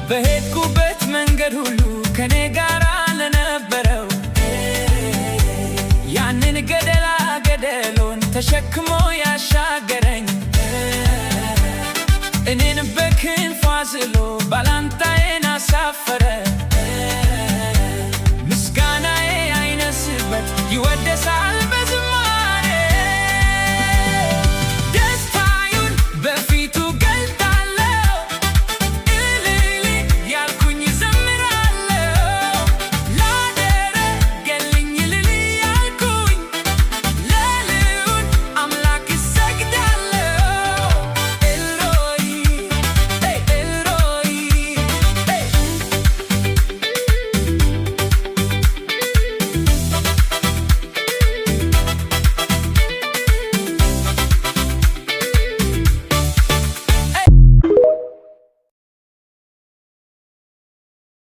በሄድኩበት መንገድ ሁሉ ከኔ ጋር ለነበረው፣ ያንን ገደላ ገደሉን ተሸክሞ ያሻገረኝ፣ እኔን በክንፉ አዝሎ ባላንጣ